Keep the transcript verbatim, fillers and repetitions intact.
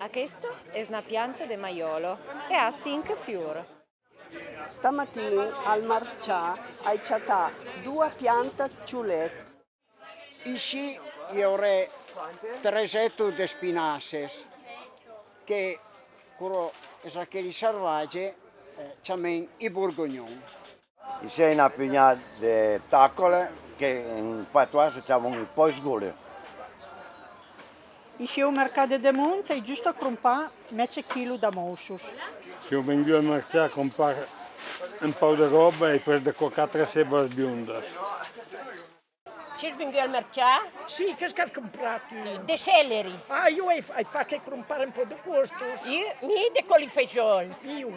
Aquesta es una pianta de malhòla e a cinc fiur. Stamatin al marchar ai chatat dua pianta cholet. Ici i aurè tres etos d'espinasses que, quora es aqueri sarvatge, eh, chamèn i borgonhon. Ici ai una punhada de tacole que en patois se chamon i pois gole. Ici au mercat de Demont ai just a crompar mètge quilo de moussos. Siáu vengut al marchà a crompar un pauc de ròba e après de quò quatre cebas biondas. Siás vengut al marchà? Sì, qu'es qu'as cromprat tu? De celeri. Ah, ieu ai, ai fach que crompar un pauc de còstos. Ieu, mi de colifejòl. Ieu.